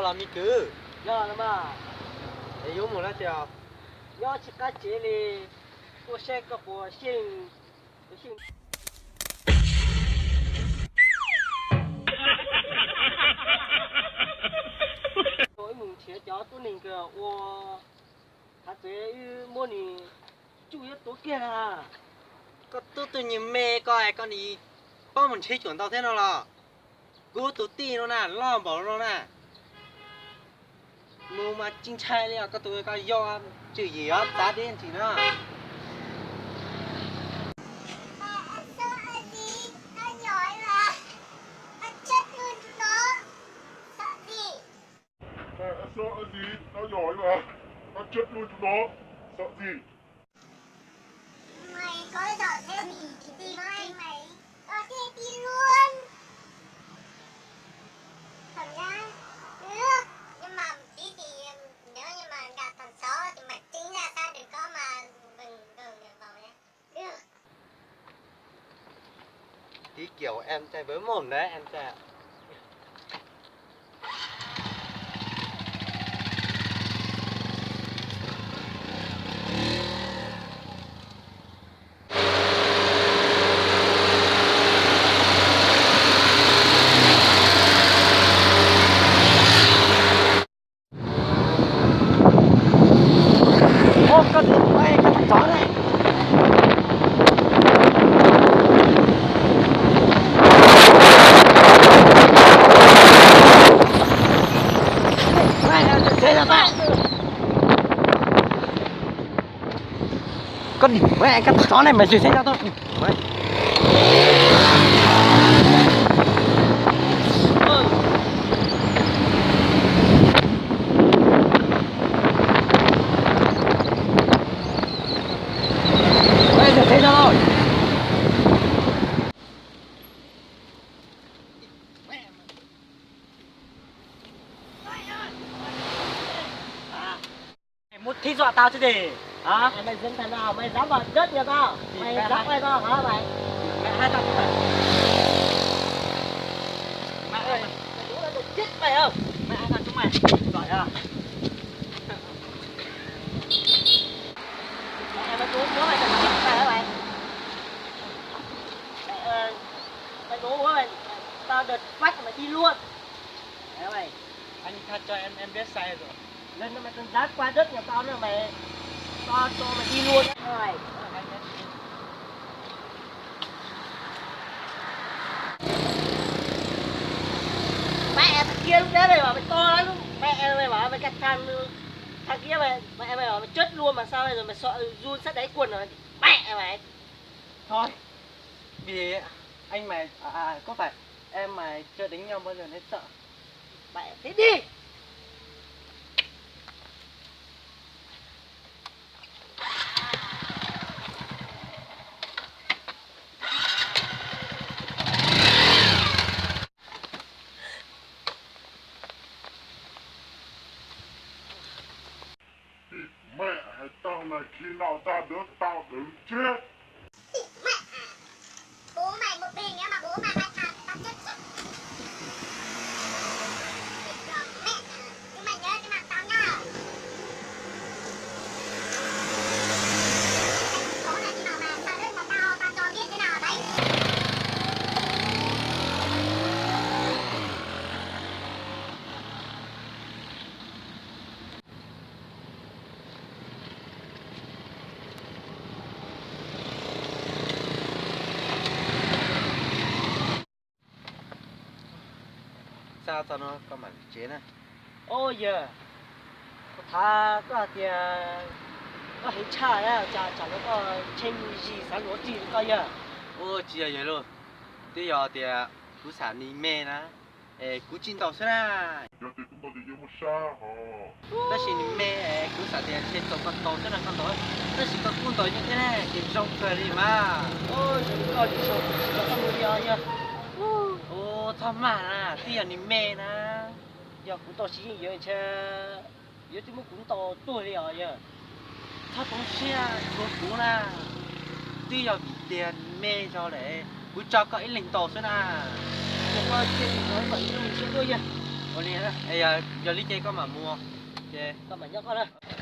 Los me kwv, yog los mas, es yuav mus dab tsi os? Nyob tsis qab tsev li, ua saib koj puas xyeej, puas xyeej. Ib mus nrhiav cov tuab neeg kws ua, thav txawv wb muab nws tsuj yuav tuav kiag na. Koj tub tug nyuag me koj es koj nim paub mus nrhiav cuam ntau thiab no los? Kuv tus tij no na loj npaum no na, mus mas tsis ntshai li os. Koj tus koj yog tswm yim os, txav deb ntsis na. Mày có giỏi thêm gì thì tìm anh mày. Có thêm đi luôn. Cảm giác được. Nhưng mà tí thì nếu như mà gặp thằng xấu thì mày tránh ra xa đừng có mà gần gần được vào đấy. Được. Tí kiểu em chạy với mồm đấy, em chạy. Ơ, koj, ê, koj thằng chó này. Mày là thằng thế là bạn. Con đỉm mẹ, con chó này mày dừng xe cho tôi. Mày dừng xe cho tôi. Mày muốn thí dọa tao chứ gì? Hả? Mày dám thằng nào? Mày dám vào đất nhà tao? Mày dám quay tao hả mày? Mày hai thằng chúng mày. Mày ơi, mày đúng là đồ chết mày không? Mày hai thằng chúng mày. Giỏi à? Mày, mày đố, đố mày thằng chết mày hả mày? Mày, ờ, mày đố mày, tao đợt phát mày đi luôn. Hả mày? Anh tha cho em, em biết sai rồi. Lần này mày còn dám qua đất nhà tao nữa mày, tao cho mày đi luôn đấy mày. Mẹ thằng kia lúc đấy mày bảo mày to lắm, lúc mẹ mày bảo mày cặp thằng, thằng kia mày, mẹ mày bảo mày chết luôn mà sao bây giờ mày sợ run sắt đáy quần rồi. Mẹ mày. Thôi, vì anh mày, à, à, có phải em mày chưa đánh nhau bao giờ nên sợ. Mẹ thế đi. Mẹ, hais tau na khi no tao đứa tao đừng chết. Mẹ, bố mày một mình nhá mà bố mày mày thằng tao chết chết. Mẹ, chúng mày nhớ cái mặt tao nhá. Bố mày khi nào mà tao đứa nhà tao tao cho biết thế nào đấy. Xa txog no koj mam li tsev na. Ua yawg, kuv tham koj hais tias koj heev tshaj na, cas tsam no koj tshee zis xav luav ris li koj yawg? Ua tsis yog yawg lauj, twb yog tias kuv xam nws me na, es kuv tsis ntaus xwb na. Yog tias kuv ntaus ces yuav muaj sab hos. Tab sis nws me es kuv xam tias ntshe txaus koj ntaus xwb na koj ntaus, tab sis koj kuj ntaus yeej thiab na, ces zoo kawg li mas. Koj tsis tau koj mus li os yawg. Ua txhob maj na, twb yog nws me na. Yog kuv ntaus tsis yeej yawg ntshe yawg twb muab kuv ntaus tuag li os yawg. Txhob poob siab tshuav kuv na, twb yog vim tias nws me zog lawm, kuv tso koj ib leeg ntaus xwb na. Yog koj cia li ntaus kom ib hnub nws tuaj yawg. Ua li, yog li ces koj mam mus, ces koj mam nyob koj na.